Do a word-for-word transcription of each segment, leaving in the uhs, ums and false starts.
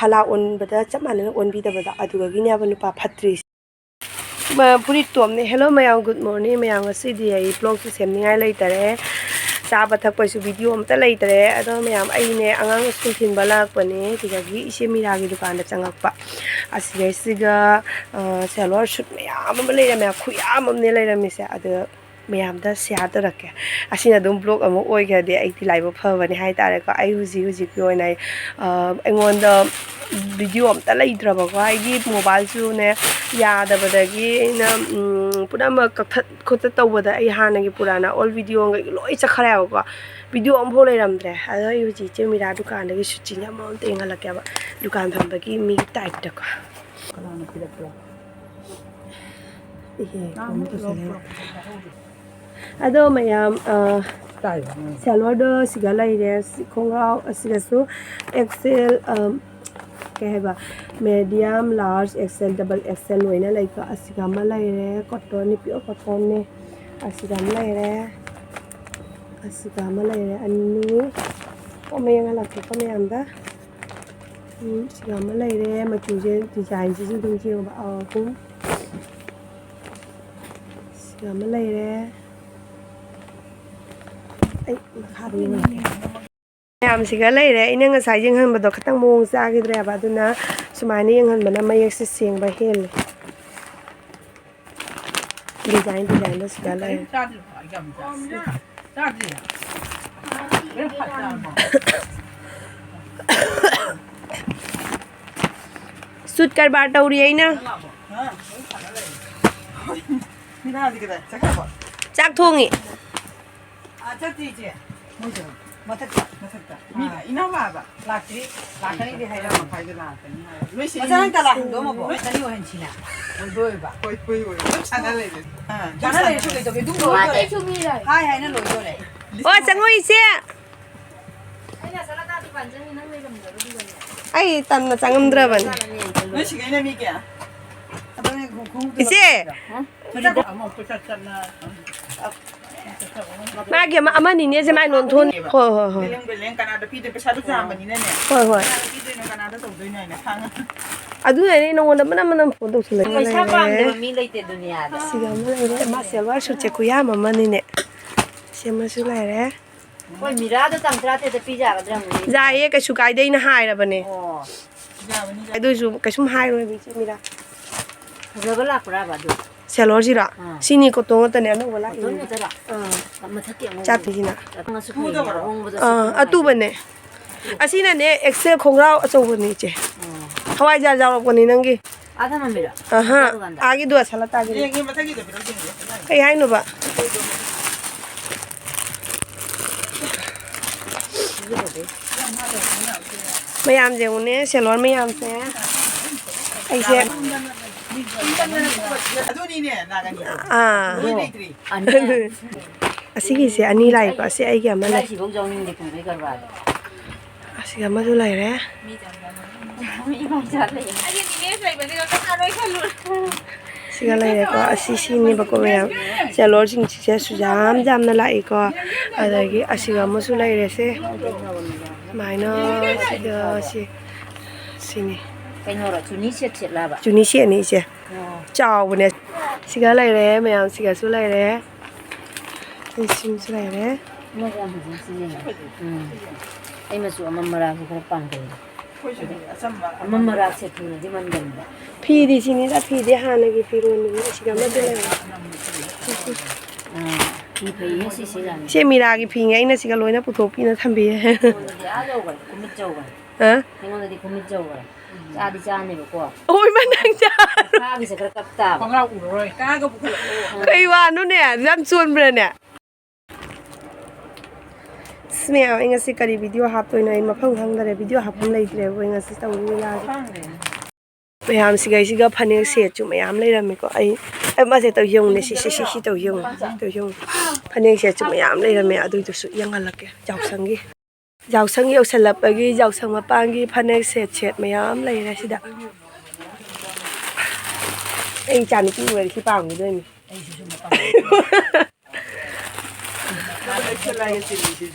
ꯐꯂꯥ ꯑꯣꯟꯕꯗ ꯆꯞ ꯃꯥꯟꯅꯅ ꯑꯣꯟꯕꯤꯗꯕꯗꯣ, ꯑꯗꯨꯗꯒꯤꯅꯦꯕ ꯅꯨꯄꯥ ꯐꯠꯇ꯭ꯔꯤꯁꯦ꯫ ꯃ-, ꯐꯨꯔꯤꯠ ꯇꯣꯞꯅꯦ꯫ Hello ꯃꯌꯥꯝ, good morning꯫ ꯃꯌꯥꯝ, ꯉꯁꯤꯗꯤ ꯑꯩ vlogꯁꯦ ꯁꯦꯝꯅꯤꯡꯉꯥꯏ ꯂꯩꯇꯔꯦ꯫ ꯆꯥꯕ ꯊꯛꯄꯁꯨ video ꯑꯝꯇ ꯂꯩꯇꯔꯦ꯫ ꯑꯗꯣ ꯃꯌꯥꯝ, ꯑꯩꯅꯦ ꯑꯉꯥꯡ ꯁ꯭ꯀꯨꯜ ꯊꯤꯟꯕ ꯂꯥꯛꯄꯅꯦ꯫ ꯁꯤꯗꯒꯤ ꯏꯆꯦ ꯃꯤꯔꯥꯒꯤ ꯗꯨꯀꯥꯟꯗ ꯆꯪꯉꯛꯄ꯫ ꯑꯁꯤꯗꯩꯁꯤꯒ, ꯑ, salwar suit ꯃꯌꯥꯝ ꯑꯃ ꯂꯩꯔꯝꯃꯦ꯫ ꯈꯨꯌꯥꯝ ꯑꯃꯅꯦ ꯂꯩꯔꯝꯃꯤꯁꯦ꯫ ꯑꯗꯣ ꯃꯌꯥꯝꯗ share ꯇꯧꯔꯛꯀꯦ꯫ ꯑꯁꯤꯅ ꯑꯗꯨꯝ vlog ꯑꯃ ꯑꯣꯏꯈ꯭ꯔꯗꯤ ꯑꯩꯗꯤ ꯂꯥꯏꯕꯛ ꯐꯕꯅꯤ ꯍꯥꯏꯇꯥꯔꯦꯀꯣ꯫ ꯑꯩ ꯍꯧꯖꯤꯛ ꯍꯧꯖꯤꯛꯀꯤ ꯑꯣꯏꯅ, ꯑ, ꯑꯩꯉꯣꯟꯗ video ꯑꯝꯇ ꯂꯩꯇ꯭ꯔꯕꯀꯣ꯫ ꯑꯩꯒꯤ mobileꯁꯨꯅꯦ ꯌꯥꯗꯕꯗꯒꯤ ꯑꯩꯅ, ꯎꯝ, ꯄꯨꯝꯅꯃꯛ ꯀꯛꯊꯠ ꯈꯣꯠꯇꯠ ꯇꯧꯕꯗ ꯑꯩ ꯍꯥꯟꯅꯒꯤ ꯄꯨꯔꯥꯅ old videoꯈꯩ ꯂꯣꯏ ꯆꯠꯈ꯭ꯔꯦꯕꯀꯣ꯫ Video ꯑꯃꯐꯥꯎ ꯂꯩꯔꯝꯗ꯭ꯔꯦ꯫ ꯑꯗꯣ ꯑꯩ ꯍꯧꯖꯤꯛ ꯏꯆꯦ ꯃꯤꯔꯥ ꯗꯨꯀꯥꯟꯗꯒꯤ ꯁꯨꯆꯤꯅ ꯑꯃ ꯑꯝꯇ ꯌꯦꯡꯍꯜꯂꯛꯀꯦꯕ꯫ ꯗꯨꯀꯥꯟ ꯐꯝꯕꯒꯤ ꯃꯤꯒꯤ typeꯇꯀꯣ꯫ ꯀꯅꯥꯅ ꯄꯤꯔꯛꯄ꯭ꯔꯣ? ꯏꯍꯦ, ꯅꯍꯥꯟ ꯀꯩꯅꯣ ꯇꯧꯁꯜꯂꯦ꯫ ꯂꯧꯕ꯭ꯔꯣ? ꯑꯗꯣ ꯃꯌꯥꯝ, ꯑ, ꯇꯥꯏ꯫ ꯁꯦꯜꯋꯔꯗꯣ ꯁꯤꯒ ꯂꯩꯔꯦ, ꯁꯤ ꯈꯣꯡꯒ꯭ꯔꯥꯎ ꯑꯁꯤꯒꯁꯨ XL, ꯑ, ꯀꯩ ꯍꯥꯏꯕ, medium, large, XL, double XL ꯂꯣꯏꯅ ꯂꯩꯀꯣ꯫ ꯑꯁꯤꯒ ꯑꯃ ꯂꯩꯔꯦ, cottonꯅꯤ, pure cottonꯅꯤ꯫ ꯑꯁꯤꯒ ꯑꯃ ꯂꯩꯔꯦ, ꯑꯁꯤꯒ ꯑꯃ ꯂꯩꯔꯦ, ꯑꯅꯤ꯫ ꯄꯣꯠ ꯃꯌꯦꯡ ꯍꯜꯂꯛꯀꯦꯀꯣ ꯃꯌꯥꯝꯗ꯫ ꯎꯝ, ꯁꯤꯒ ꯑꯃ ꯂꯩꯔꯦ, ꯃꯆꯨꯁꯦ, designꯁꯤꯁꯨ ꯑꯗꯨꯝ ꯌꯦꯡꯉꯣꯕ, ꯑꯍꯨꯝ꯫ ꯁꯤꯒ ꯑꯃ ꯂꯩꯔꯦ꯫ ꯑꯩ ꯃꯈꯥꯗ ꯌꯦꯡꯉꯛꯀꯦ꯫ ꯃꯌꯥꯝꯁꯤꯒ ꯂꯩꯔꯦ꯫ ꯑꯩꯅ ꯉꯁꯥꯏ ꯌꯦꯡꯍꯟꯕꯗꯣ ꯈꯤꯇꯪ ꯃꯑꯣꯡ ꯆꯥꯈꯤꯗ꯭ꯔꯦꯕ, ꯑꯗꯨꯅ ꯁꯨꯃꯥꯏꯅ ꯌꯦꯡꯍꯟꯕꯅ ꯃꯌꯦꯛꯁꯦ ꯁꯦꯡꯕ ꯍꯦꯜꯂꯦ꯫ Design, designꯗꯣ ꯁꯤꯗ ꯂꯩꯔꯦ꯫ ꯆꯥꯗ꯭ꯔꯤ꯫ Suit ꯀꯔꯕꯥꯔ ꯇꯧꯔꯤ ꯑꯩꯅ꯫ ꯆꯥꯛ ꯊꯣꯡꯉꯤ꯫ ꯑꯥ, ꯆꯠꯇ꯭ꯔꯤ, ꯏꯆꯦ꯫ ꯃꯣꯏꯗꯣ ꯃꯊꯛꯇ, ꯃꯊꯛꯇ꯫ ꯃꯤ ꯑꯥ꯫ ꯏꯅꯥꯎ ꯂꯥꯛꯑꯕ? ꯂꯥꯛꯇ꯭ꯔꯤ꯫ ꯂꯥꯛꯀꯅꯤꯗꯤ ꯍꯥꯏꯔꯝꯃꯦ꯫ ꯃꯈꯥꯏꯗ ꯂꯥꯛꯀꯅꯤ ꯍꯥꯏ꯫ ꯂꯣꯏ ꯃꯆꯥ ꯅꯪ ꯀ ꯂꯥꯛꯍꯟꯗꯣ ꯑꯃꯕꯣ? ꯁꯤꯟꯅꯤ꯫ ꯂꯣꯏ ꯁꯤꯟꯅꯤ ꯑꯣꯏꯍꯟꯁꯤꯅ꯫ ꯑꯣꯏꯗꯣꯏꯕ꯫ ꯍꯣꯏ, ꯍꯣꯏ, ꯍꯣꯏ꯫ ꯑꯗꯨꯝ ꯁꯥꯟꯅ ꯂꯩꯔꯦ꯫ ꯑꯥ, ꯅꯨꯡꯉꯥꯏꯇꯦ, ꯁꯨꯝ ꯃꯤ ꯂꯩ꯫ ꯍꯥꯏ ꯍꯥꯏꯅ ꯂꯣꯏꯗꯣꯔꯦ꯫ ꯑꯣ, ꯆꯪꯉꯣ, ꯏꯆꯦ꯫ ꯑꯩꯅ ꯁꯂꯥꯇꯥ ꯗꯨꯀꯥꯟ ꯆꯪꯉꯤ, ꯅꯪ ꯂꯩꯔꯝꯗꯕꯗꯨꯗꯅꯦ꯫ ꯑꯩ ꯇꯟꯅ ꯆꯪꯉꯝꯗ꯭ꯔꯕꯅꯤ꯫ ꯅꯣꯏ ꯁꯤꯒꯩꯅ ꯃꯤ ꯀꯌꯥ? ꯏꯆꯦ! ꯃꯥꯒꯤ ꯑꯃ, ꯑꯃꯅꯤꯅꯦꯁꯦ ꯃꯥꯏ ꯅꯣꯟꯊꯣꯛ-, ꯍꯣꯏ, ꯍꯣꯏ, ꯍꯣꯏ꯫ ꯕꯦꯂꯦꯡ ꯕꯦꯂꯦꯡ ꯀꯅꯥꯗ ꯄꯤꯗꯣꯏ? ꯄꯩꯁꯥꯗꯨ ꯌꯥꯝꯕꯅꯤꯅꯅꯦ꯫ ꯍꯣꯏ, ꯍꯣꯏ꯫ ꯀꯅꯥꯗ ꯄꯤꯗꯣꯏꯅꯣ, ꯀꯅꯥ ꯑꯗꯨꯅꯅꯦ ꯅꯉꯣꯟꯗ ꯃꯅꯝ ꯃꯅꯝ ꯐꯣꯟ ꯇꯧꯁꯜꯂꯛꯏ꯫ ꯄꯩꯁꯥ ꯄꯥꯝꯗꯕ ꯃꯤ ꯂꯩꯇꯦ ꯗꯨꯅꯤꯌꯥꯗ꯫ ꯁꯤꯒ ꯑꯃ ꯂꯩꯔꯦ꯫ ꯃꯥ ꯁꯦꯜꯋꯥꯔ ꯁꯨꯠꯁꯦ ꯈꯨꯌꯥꯝ ꯑꯃꯅꯤꯅꯦ꯫ ꯁꯤ ꯑꯃꯁꯨ ꯂꯩꯔꯦ꯫ ꯍꯣꯏ, ꯃꯤꯔꯥꯗꯣ ꯇꯥꯡ ꯇꯔꯥꯇꯔꯦꯠꯇ ꯄꯤꯖꯒꯗ꯭ꯔꯥ ꯍꯪꯕꯅꯦ꯫ ꯌꯥꯏꯌꯦ, ꯀꯩꯁꯨ ꯀꯥꯏꯗꯦ, ꯑꯩꯅ ꯍꯥꯏꯔꯕꯅꯦ꯫ ꯑꯣ꯫ ꯑꯗꯨꯏꯁꯨ ꯀꯩꯁꯨꯝ ꯍꯥꯏꯔꯣꯏꯕ ꯏꯆꯦ ꯃꯤꯔꯥ꯫ ꯐꯖꯕ ꯂꯥꯛꯄ꯭ꯔꯥꯕ ꯑꯗꯨ? ꯁꯦꯂꯣꯔꯁꯤꯔꯣ? ꯑꯥ꯫ ꯁꯤꯅꯤ ꯀꯣꯇꯣꯟ ꯉꯥꯛꯇꯅꯦ ꯑꯅꯧꯕ ꯂꯥꯛꯏ꯫ ꯀꯣꯇꯣꯟ ꯉꯥꯛꯇꯔꯣ? ꯑꯥ꯫ ꯃꯊꯛꯀꯤ ꯑꯉꯧꯕ꯫ ꯆꯥꯠꯇꯤꯁꯤꯅ꯫ ꯑꯉꯧꯕꯗꯣ ꯑꯥ, ꯁꯨꯠ ꯐꯩꯌꯦ, ꯑꯇꯨꯕꯅꯦ꯫ ꯑꯁꯤꯅꯅꯦ ꯑꯦꯛꯁꯦꯜ ꯈꯣꯡꯒ꯭ꯔꯥꯎ ꯑꯆꯧꯕꯅꯤ ꯏꯆꯦ꯫ ꯑꯣ꯫ ꯍꯋꯥꯏꯖꯥꯔ ꯌꯥꯎꯔꯛꯄꯅꯤ ꯅꯪꯒꯤ꯫ ꯑꯥ ꯊꯝꯃꯝꯃꯤꯔꯣ? ꯑꯍꯥ꯫ ꯀꯔꯝ ꯀꯥꯟꯗ? ꯑꯥꯒꯤꯗꯣ ꯑꯁꯥ ꯂꯇꯥꯒꯤ꯫ ꯌꯦꯡꯒꯦ, ꯃꯊꯛꯀꯤꯗꯣ ꯄꯤꯔꯛꯑꯣ, ꯌꯦꯡꯒꯦ꯫ ꯀꯩ ꯍꯥꯏꯅꯣꯕ? ꯃꯌꯥꯝꯁꯦ ꯌꯦꯡꯉꯨꯅꯦ, ꯁꯦꯂꯣꯟ ꯃꯌꯥꯝꯁꯦ꯫ ꯑꯩꯁꯦ ꯑꯗꯨꯅꯤꯅꯦ, ꯅꯥꯒꯅꯤ꯫ ꯑꯥ꯫ ꯂꯣꯏ ꯂꯩꯇ꯭ꯔꯤ꯫ ꯑꯅꯤ꯫ ꯑꯁꯤꯒꯤꯁꯦ ꯑꯅꯤ ꯂꯥꯛꯏꯀꯣ꯫ ꯑꯁꯤ ꯑꯩꯒꯤ ꯑꯃ ꯂꯩ꯫ ꯁꯤꯐꯧ ꯌꯥꯎꯅꯤꯡꯗꯦ ꯀꯨꯝꯕꯩ ꯀꯔꯕꯥꯔꯗꯣ꯫ ꯑꯁꯤꯒ ꯑꯃꯁꯨ ꯂꯩꯔꯦ꯫ ꯁꯤꯒ ꯂꯩꯔꯦꯀꯣ꯫ ꯑꯁꯤ ꯁꯤꯅꯦꯕꯀꯣ ꯃꯌꯥꯝ꯫ ꯁꯦꯂꯣꯔꯁꯤꯡꯁꯦ ꯁꯨ ꯌꯥꯝ ꯌꯥꯝꯅ ꯂꯥꯛꯏꯀꯣ꯫ ꯑꯗꯒꯤ ꯑꯁꯤꯒ ꯑꯃꯁꯨ ꯂꯩꯔꯦꯁꯦ꯫ ꯁꯨꯃꯥꯏꯅ ꯁꯤꯒ ꯁꯤ, ꯁꯤꯅꯤ꯫ ꯀꯩꯅꯣꯔꯣ, ꯆꯨꯅꯤ ꯁꯦꯠ ꯁꯦꯠꯂꯕ? ꯆꯨꯅꯤ ꯁꯦꯠꯅꯤ ꯏꯆꯦ꯫ ꯑꯣ꯫ ꯆꯥꯎꯕꯅꯦ꯫ ꯁꯤꯒ ꯂꯩꯔꯦ, ꯃꯌꯥꯝ ꯁꯤꯒꯁꯨ ꯂꯩꯔꯦ꯫ ꯁꯤ ꯁꯤꯝꯁꯨ ꯂꯩꯔꯦ꯫ ꯑꯃꯁꯨ ꯌꯥꯝ ꯐꯖꯅ ꯁꯤꯖꯤꯟꯅꯩ꯫ ꯎꯝ꯫ ꯑꯩ ꯃꯆꯨ ꯑꯃꯝ ꯑꯔꯥꯡꯁꯦ ꯈꯔ ꯄꯥꯝꯒꯜꯂꯤ꯫ ꯑꯃꯝ ꯑꯔꯥꯡ ꯁꯦꯠꯄꯅꯗꯤ ꯃꯟꯒꯟꯕ꯫ ꯐꯤꯗꯤ ꯁꯤꯅꯤꯗ, ꯐꯤꯗꯤ ꯍꯥꯟꯅꯒꯤ ꯐꯤꯔꯣꯟꯗꯨꯅꯤ꯫ ꯁꯤꯒ ꯑꯃꯁꯨ ꯂꯩꯔꯦ꯫ ꯑꯥ, ꯐꯤ ꯐꯩꯌꯦ ꯁꯤꯁꯦ ꯌꯥꯝꯅ꯫ ꯁꯤ ꯃꯤꯔꯥꯒꯤ ꯐꯤꯅꯦ, ꯑꯩꯅ ꯁꯤꯒ ꯂꯣꯏꯅ ꯄꯨꯊꯣꯛꯄꯤꯅ ꯊꯝꯕꯤꯌꯦ꯫ ꯑꯩꯉꯣꯟꯗꯗꯤ ꯑꯥ ꯌꯧꯈ꯭ꯔꯦ, ꯈꯨꯃꯤꯠ ꯌꯧꯈ꯭ꯔꯦ꯫ ꯑ? ꯑꯩꯉꯣꯟꯗꯗꯤ ꯈꯨꯃꯤꯠ ꯌꯧꯈ꯭ꯔꯦ꯫ ꯆꯥꯗꯤ ꯆꯥꯅꯦꯕꯀꯣ꯫ ꯑꯣꯏꯃ ꯅꯪ ꯆꯥ-, ꯃꯈꯥꯒꯤꯁꯦ ꯈꯔ ꯀꯞ ꯇꯥꯕ꯫ ꯈꯣꯡꯒ꯭ꯔꯥꯎ ꯎꯔꯔꯣꯏ꯫ ꯀꯥꯒ ꯄꯨꯈꯠꯂꯛꯑꯣ꯫ ꯀꯩ ꯋꯥꯅꯣꯅꯦ? ꯌꯥꯝ ꯆꯣꯟꯕ꯭ꯔꯅꯦ? ꯑꯁ, ꯃꯌꯥꯝ, ꯑꯩ ꯉꯁꯤ ꯀꯔꯤ ꯚꯤꯗꯤꯑꯣ ꯍꯥꯞꯇꯣꯏꯅꯣ? ꯑꯩ ꯃꯐꯝ ꯈꯪꯗꯔꯦ꯫ ꯚꯤꯗꯤꯑꯣ ꯍꯥꯞꯐꯝ ꯂꯩꯇ꯭ꯔꯦꯕ ꯑꯩ ꯉꯁꯤ ꯇꯧꯅꯤ ꯂꯤꯂꯥꯁꯦ꯫ ꯃꯌꯥꯝ, ꯁꯤꯒꯩꯁꯤꯒ ꯐꯅꯦꯛ ꯁꯦꯠꯁꯨ ꯃꯌꯥꯝ ꯂꯩꯔꯝꯃꯤꯀꯣ꯫ ꯑꯩ, ꯑꯩ ꯃꯥꯁꯦ ꯇꯧ ꯌꯦꯡꯉꯨꯅꯦ꯫ ꯁꯤ, ꯁꯤ, ꯁꯤ, ꯁꯤ ꯇꯧ ꯌꯦꯡꯉꯨ꯫ ꯇꯧ ꯌꯦꯡꯉꯨ꯫ ꯐꯅꯦꯛ ꯁꯦꯠꯁꯨ ꯃꯌꯥꯝ ꯂꯩꯔꯝꯃꯦ꯫ ꯑꯗꯨꯏꯗꯨꯁꯨ ꯌꯦꯡꯍꯜꯂꯛꯀꯦ꯫ ꯌꯥꯎꯁꯪꯒꯤ꯫ ꯌꯥꯎꯁꯪ ꯌꯧꯁꯜꯂꯛꯄꯒꯤ ꯌꯥꯎꯁꯪ ꯃꯄꯥꯟꯒꯤ ꯐꯅꯦꯛ ꯁꯦꯠ ꯁꯦꯠ ꯃꯌꯥꯝ ꯂꯩꯔꯦ ꯁꯤꯗ꯫ ꯑꯩ ꯏꯆꯥꯅꯨꯄꯤ ꯎꯔꯗꯤ ꯁꯤ ꯄꯥꯝꯈꯤꯗꯣꯏꯅꯤ꯫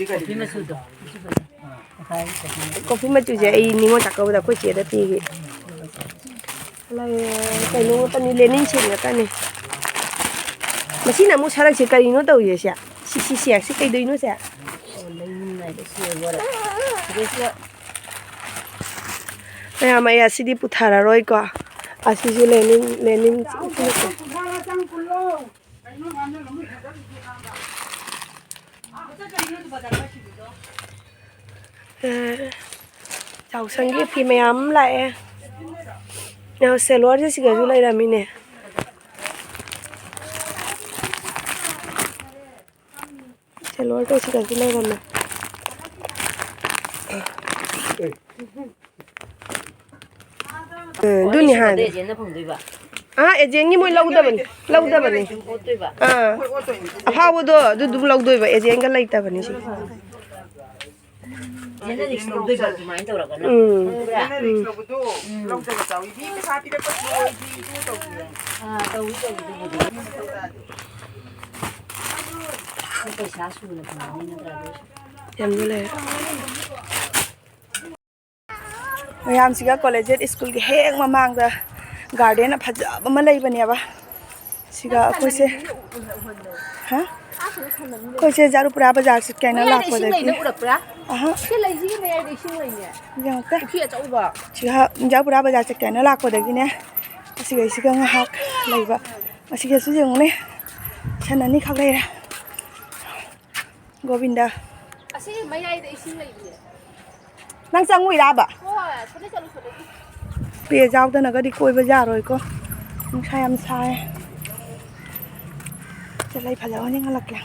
ꯀꯣꯐꯤ ꯃꯆꯨꯗꯣ꯫ ꯀꯣꯐꯤ ꯃꯆꯨꯁꯦ ꯑꯩ ꯅꯤꯉꯣꯜ ꯆꯥꯛꯀꯧꯕꯗ ꯑꯩꯈꯣꯏ ꯆꯦꯗ ꯄꯤꯒꯦ꯫ ꯀꯩꯅꯣ ꯉꯥꯛꯇꯅꯤ, ꯂꯦꯅꯤꯟ ꯁꯦꯠ ꯉꯥꯛꯇꯅꯤ꯫ ꯃꯁꯤꯅ ꯑꯃꯨꯛ ꯁꯔꯛꯁꯦ ꯀꯔꯤꯅꯣ ꯇꯧꯔꯤꯁꯦ? ꯁꯤ, ꯁꯤ, ꯁꯤ, ꯁꯤ ꯀꯩꯗꯧꯅꯣ ꯁꯦ? ꯃꯌꯥꯝ ꯑꯩ ꯑꯁꯤꯗꯤ ꯄꯨꯊꯔꯔꯣꯏꯀꯣ꯫ ꯑꯁꯤꯁꯨ ꯂꯦꯅꯤꯟ, ꯂꯦꯅꯤꯟ꯫ ꯑꯦ, ꯆꯥꯎꯁꯪꯒꯤ ꯐꯤ ꯃꯌꯥꯝ ꯑꯃ ꯂꯥꯛꯑꯦ꯫ ꯑꯦ, ꯁꯦꯂꯣꯔꯁꯦ ꯁꯤꯒꯁꯨ ꯂꯩꯔꯝꯃꯤꯅꯦ꯫ ꯁꯦꯂꯣꯔꯗꯣ ꯁꯤꯗꯁꯨ ꯂꯩꯔꯝꯃꯦ꯫ ꯎꯝ, ꯑꯗꯨꯅꯤ ꯍꯥꯟꯅ꯫ ꯑꯦꯖꯦꯟꯅ ꯐꯪꯗꯣꯏꯕ? ꯑꯥ, ꯑꯦꯖꯦꯟꯒꯤ ꯃꯣꯏ ꯂꯧꯗꯕꯅꯤ, ꯂꯧꯗꯕꯅꯤ꯫ ꯑꯣꯠꯇꯣꯏꯕ? ꯑꯥ, ꯑꯐꯥꯎꯕꯗꯣ ꯑꯗꯨ ꯑꯗꯨꯝ ꯂꯧꯗꯣꯏꯕ, ꯑꯦꯖꯦꯟꯒ ꯂꯩꯇꯕꯅꯤ ꯁꯤ꯫ ꯑꯦꯖꯦꯟꯅ ꯔꯤꯛꯁ ꯂꯧꯗꯣꯏꯕ ꯑꯗꯨꯃꯥꯏꯅ ꯇꯧꯔꯒꯅ꯫ ꯎꯝ꯫ ꯈꯪꯕ꯭ꯔꯥ? ꯑꯦꯖꯦꯟꯅ ꯔꯤꯛꯁ ꯂꯧꯕꯗꯣ ꯎꯝ꯫ ꯂꯧꯗꯕ ꯆꯥꯎꯏ꯫ ꯃꯤ ꯄꯩꯁꯥ ꯄꯤꯔꯛꯄꯁꯨ ꯑꯣꯏꯗꯤ ꯑꯗꯨ ꯇꯧꯗꯦ꯫ ꯑꯥ, ꯇꯧꯏ, ꯇꯧꯏ, ꯑꯗꯨꯕꯨꯗꯤ꯫ ꯄꯩꯁꯥ ꯁꯨꯅ ꯐꯪꯉꯅꯤ ꯅꯠꯇ꯭ꯔꯥ ꯑꯗꯨ? ꯌꯥꯝꯅ ꯂꯩꯔꯦ꯫ ꯃꯌꯥꯝꯁꯤꯒ ꯀꯣꯂꯦꯖꯦꯠ ꯁ꯭ꯀꯨꯜꯒꯤ ꯍꯦꯛ ꯃꯃꯥꯡꯗ ꯒꯥꯔꯗꯦꯟ ꯐꯖꯕ ꯑꯃ ꯂꯩꯕꯅꯦꯕ꯫ ꯁꯤꯒ ꯑꯩꯈꯣꯏꯁꯦ, ꯍꯥ? ꯑꯩꯈꯣꯏꯁꯦ ꯖꯥꯔꯨꯄꯨꯔꯥ ꯕꯖꯥꯔ ꯆꯠꯀꯦ ꯍꯥꯏꯅ ꯃꯌꯥꯏꯗ ꯏꯁꯤꯡ ꯂꯥꯛꯄꯗꯒꯤ, ꯂꯩꯗꯣ ꯎꯔꯛꯄ꯭ꯔꯥ? ꯑꯍꯥ꯫ ꯁꯤ ꯂꯩꯁꯤꯒꯤ ꯃꯌꯥꯏꯗ ꯏꯁꯤꯡ ꯂꯩꯅꯦ꯫ ꯌꯦꯡꯉꯛꯇꯦ꯫ ꯄꯨꯈ꯭ꯔꯤ ꯑꯆꯧꯕ꯫ ꯁꯤꯒ ꯖꯥꯔꯨꯄꯨꯔꯥ ꯕꯖꯥꯔ ꯆꯠꯀꯦ ꯍꯥꯏꯅ ꯂꯥꯛꯄꯗꯒꯤꯅꯦ, ꯑꯁꯤꯒꯩꯁꯤꯒ ꯉꯥꯏꯍꯥꯛ ꯂꯩꯕ꯫ ꯑꯁꯤꯒꯁꯨ ꯌꯦꯡꯉꯨꯅꯦ, ꯁꯟ ꯑꯅꯤꯈꯛ ꯂꯩꯔꯦ꯫ ꯒꯣꯕꯤꯟꯗ꯫ ꯑꯁꯤ ꯃꯌꯥꯏꯗ ꯏꯁꯤꯡ ꯂꯩꯕꯅꯦ꯫ ꯅꯪ ꯆꯪꯉꯨꯏꯔꯕ? ꯍꯣꯏ, ꯁꯣꯝꯗ ꯆꯠꯂꯨ, ꯁꯣꯝꯗ꯫ ꯄꯦ ꯌꯥꯎꯗꯅꯒꯗꯤ ꯀꯣꯏꯕ ꯌꯥꯔꯣꯏꯀꯣ, ꯅꯨꯡꯁꯥ ꯌꯥꯝ ꯁꯥꯏ꯫ ꯁꯤꯗ ꯂꯩ ꯐꯖꯕ ꯑꯃ ꯌꯦꯡꯍꯜꯂꯛꯀꯦ꯫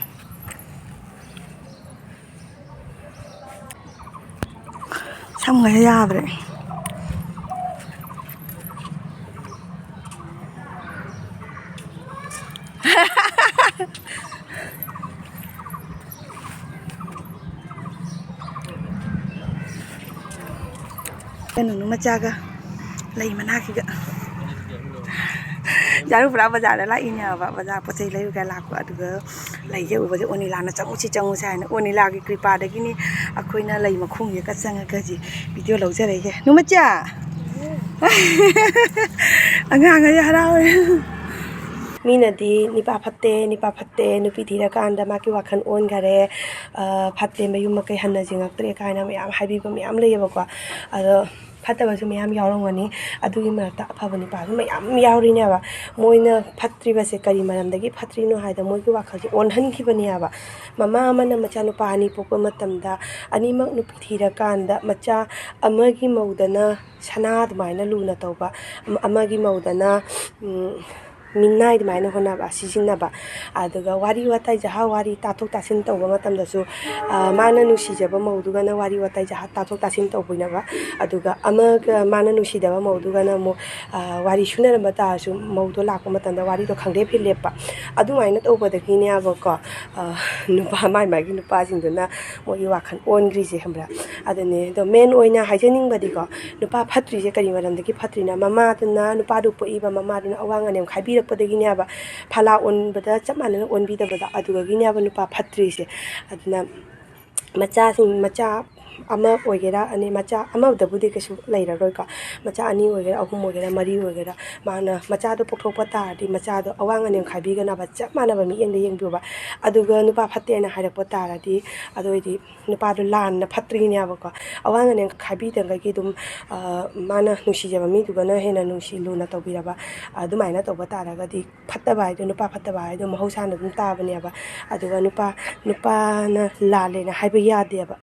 ꯁꯝꯒꯁꯦ ꯌꯥꯗ꯭ꯔꯦ꯫ ꯀꯩꯅꯣꯅꯨ ꯃꯆꯥꯒ ꯂꯩ ꯃꯅꯥꯛꯁꯤꯒ꯫ ꯖꯥꯔꯨ ꯄꯨꯔꯥ ꯕꯖꯥꯔꯗ ꯂꯥꯛꯏꯅꯦꯕ, ꯕꯖꯥꯔ ꯄꯣꯠ ꯆꯩ ꯂꯩꯔꯨꯒꯦ ꯂꯥꯛꯄ꯫ ꯑꯗꯨꯒ ꯂꯩꯁꯦ ꯎꯕꯁꯦ ꯑꯣꯅꯤꯂꯥꯅ "ꯆꯪꯉꯨꯁꯤ, ꯆꯪꯉꯨꯁꯤ" ꯍꯥꯏꯅ, ꯑꯣꯅꯤꯂꯥꯒꯤ ꯀ꯭ꯔꯤꯄꯥꯗꯒꯤꯅꯤ ꯑꯩꯈꯣꯏꯅ ꯂꯩ ꯃꯈꯣꯡꯁꯤꯗ ꯆꯪꯉꯒ ꯍꯧꯖꯤꯛ ꯚꯤꯗꯤꯑꯣ ꯂꯧꯖꯔꯛꯏꯁꯦ꯫ ꯅꯨꯃꯤꯠꯆꯥ! ꯑꯉꯥꯡ ꯑꯁꯦ ꯍꯔꯥꯎꯋꯦ꯫ ꯃꯤꯅꯗꯤ ꯅꯤꯄꯥ ꯐꯠꯇꯦ, ꯅꯤꯄꯥ ꯐꯠꯇꯦ, ꯅꯨꯄꯤ ꯊꯤꯔꯀꯥꯟꯗ ꯃꯥꯒꯤ ꯋꯥꯈꯜ ꯑꯣꯟꯈꯔꯦ, ꯑ, ꯐꯠꯇꯦ, ꯃꯌꯨꯝ ꯃꯀꯩ ꯍꯟꯅ ꯌꯦꯡꯉꯛꯇ꯭ꯔꯦ ꯀꯥꯏꯅ ꯃꯌꯥꯝ ꯍꯥꯏꯕꯤꯕ ꯃꯌꯥꯝ ꯂꯩꯌꯦꯕꯀꯣ꯫ ꯑꯗꯣ ꯐꯠꯇꯕꯁꯨ ꯃꯌꯥꯝ ꯌꯥꯎꯔꯝꯒꯅꯤ, ꯑꯗꯨꯒꯤ ꯃꯔꯛꯇ ꯑꯐꯕ ꯅꯤꯄꯥꯁꯨ ꯃꯌꯥꯝ ꯌꯥꯎꯔꯤꯅꯦꯕ꯫ ꯃꯣꯏꯅ ꯐꯠꯇ꯭ꯔꯤꯕꯁꯦ ꯀꯔꯤ ꯃꯔꯝꯗꯒꯤ ꯐꯠꯇ꯭ꯔꯤꯅꯣ ꯍꯥꯏꯗ ꯃꯣꯏꯒꯤ ꯋꯥꯈꯜꯁꯦ ꯑꯣꯟꯍꯟꯈꯤꯕꯅꯦꯕ꯫ ꯃꯃꯥ ꯑꯃꯅ ꯃꯆꯥꯅꯨꯄꯥ ꯑꯅꯤ ꯄꯣꯛꯄ ꯃꯇꯝꯗ ꯑꯅꯤꯃꯛ ꯅꯨꯄꯤ ꯊꯤꯔꯀꯥꯟꯗ ꯃꯆꯥ ꯑꯃꯒꯤ ꯃꯧꯗꯅ ꯁꯅꯥ ꯑꯗꯨꯃꯥꯏꯅ ꯂꯨꯅ ꯇꯧꯕ, ꯑꯃ-, ꯑꯃꯒꯤ ꯃꯧꯗꯅ, ꯎꯝ, ꯃꯤꯅꯥꯏ ꯑꯗꯨꯃꯥꯏꯅ ꯍꯣꯠꯅꯕ, ꯁꯤꯖꯤꯟꯅꯕ꯫ ꯑꯗꯨꯒ ꯋꯥꯔꯤ ꯋꯥꯇꯥꯏ, ꯖꯍꯥ ꯋꯥꯔꯤ ꯇꯥꯊꯣꯛ ꯇꯥꯁꯤꯟ ꯇꯧꯕ ꯃꯇꯝꯗꯁꯨ, ꯑ, ꯃꯥꯅ ꯅꯨꯡꯁꯤꯖꯕ ꯃꯧꯗꯨꯒꯅ ꯋꯥꯔꯤ ꯋꯥꯇꯥꯏ, ꯖꯍꯥ ꯇꯥꯊꯣꯛ ꯇꯥꯁꯤꯟ ꯇꯧꯕꯤꯅꯕ, ꯑꯗꯨꯒ ꯑꯃꯒ, ꯃꯥꯅ ꯅꯨꯡꯁꯤꯗꯕ ꯃꯧꯗꯨꯒꯅ ꯑꯃꯨꯛ, ꯑ, ꯋꯥꯔꯤ ꯁꯨꯅꯔꯝꯕ ꯇꯥꯔꯁꯨ ꯃꯧꯗꯣ ꯂꯥꯛꯄ ꯃꯇꯝꯗ ꯋꯥꯔꯤꯗꯣ ꯈꯪꯂꯦꯞ ꯍꯦꯛ ꯂꯦꯞꯄ꯫ ꯑꯗꯨꯃꯥꯏꯅ ꯇꯧꯕꯗꯒꯤꯅꯦꯕꯀꯣ, ꯑ, ꯅꯨꯄꯥ, ꯃꯥꯏ ꯃꯥꯏꯒꯤ ꯅꯨꯄꯥꯁꯤꯡꯗꯨꯅ ꯃꯣꯏꯒꯤ ꯋꯥꯈꯜ ꯑꯣꯟꯈ꯭ꯔꯤꯁꯦ, ꯈꯪꯕ꯭ꯔꯥ? ꯑꯗꯨꯅꯦ꯫ ꯑꯗꯣ ꯃꯦꯟ ꯑꯣꯏꯅ ꯍꯥꯏꯖꯅꯤꯡꯕꯗꯤꯀꯣ, ꯅꯨꯄꯥ ꯐꯠꯇ꯭ꯔꯤꯁꯦ ꯀꯔꯤ ꯃꯔꯝꯗꯒꯤ ꯐꯠꯇ꯭ꯔꯤꯅꯣ? ꯃꯃꯥꯗꯨꯅ, ꯅꯨꯄꯥꯗꯨ ꯄꯣꯛꯏꯕ ꯃꯃꯥꯗꯨꯅ ꯑꯋꯥꯡ ꯑꯅꯦꯝ ꯈꯥꯏꯕꯤꯔꯛꯄꯗꯒꯤꯅꯦꯕ꯫ ꯐꯂꯥ ꯑꯣꯟꯕꯗ ꯆꯞ ꯃꯥꯟꯅꯅ ꯑꯣꯟꯕꯤꯗꯕꯗꯣ, ꯑꯗꯨꯗꯒꯤꯅꯦꯕ ꯅꯨꯄꯥ ꯐꯠꯇ꯭ꯔꯤꯁꯦ꯫ ꯑꯗꯨꯅ ꯃꯆꯥꯁꯤꯡ, ꯃꯆꯥ ꯑꯃ ꯑꯣꯏꯒꯦꯔꯥ, ꯑꯅꯤ, ꯃꯆꯥ ꯑꯃꯗꯕꯨꯗꯤ ꯀꯩꯁꯨ ꯂꯩꯔꯔꯣꯏꯀꯣ, ꯃꯆꯥ ꯑꯅꯤ ꯑꯣꯏꯒꯦꯔꯥ, ꯑꯍꯨꯝ ꯑꯣꯏꯒꯦꯔꯥ, ꯃꯔꯤ ꯑꯣꯏꯒꯦꯔꯥ, ꯃꯥꯅ ꯃꯆꯥꯗꯣ ꯄꯣꯛꯊꯣꯛꯄ ꯇꯥꯔꯗꯤ ꯃꯆꯥꯗꯣ ꯑꯋꯥꯡ ꯑꯅꯦꯝ ꯈꯥꯏꯕꯤꯒꯅꯕ ꯆꯞ ꯃꯥꯟꯅꯕ ꯃꯤꯠꯌꯦꯡꯗ ꯌꯦꯡꯕꯤꯌꯨꯕ꯫ ꯑꯗꯨꯒ ꯅꯨꯄꯥ ꯐꯠꯇꯦꯅ ꯍꯥꯏꯔꯛꯄ ꯇꯥꯔꯗꯤ, ꯑꯗꯨ ꯑꯣꯏꯗꯤ ꯅꯨꯄꯥꯗꯣ ꯂꯥꯟꯅ ꯐꯠꯇ꯭ꯔꯤꯅꯦꯕꯀꯣ꯫ ꯑꯋꯥꯡ ꯑꯅꯦꯝ ꯈꯥꯏꯕꯤꯗ꯭ꯔꯒꯗꯤ ꯑꯗꯨꯝ, ꯑ, ꯃꯥꯅ ꯅꯨꯡꯁꯤꯖꯕ ꯃꯤꯗꯨꯒꯅ ꯍꯦꯟꯅ ꯅꯨꯡꯁꯤ ꯂꯨꯅ ꯇꯧꯕꯤꯔꯕ, ꯑꯗꯨꯃꯥꯏꯅ ꯇꯧꯕ ꯇꯥꯔꯒꯗꯤ ꯐꯠꯇꯕ ꯍꯥꯏꯗꯣ, ꯅꯨꯄꯥ ꯐꯠꯇꯕ ꯍꯥꯏꯗꯣ ꯃꯍꯧꯁꯥꯅ ꯑꯗꯨꯝ ꯇꯥꯕꯅꯦꯕ꯫ ꯑꯗꯨꯒ ꯅꯨꯄꯥ, ꯅꯨꯄꯥꯅ ꯂꯥꯜꯂꯦꯅ ꯍꯥꯏꯕ ꯌꯥꯗꯦꯕ꯫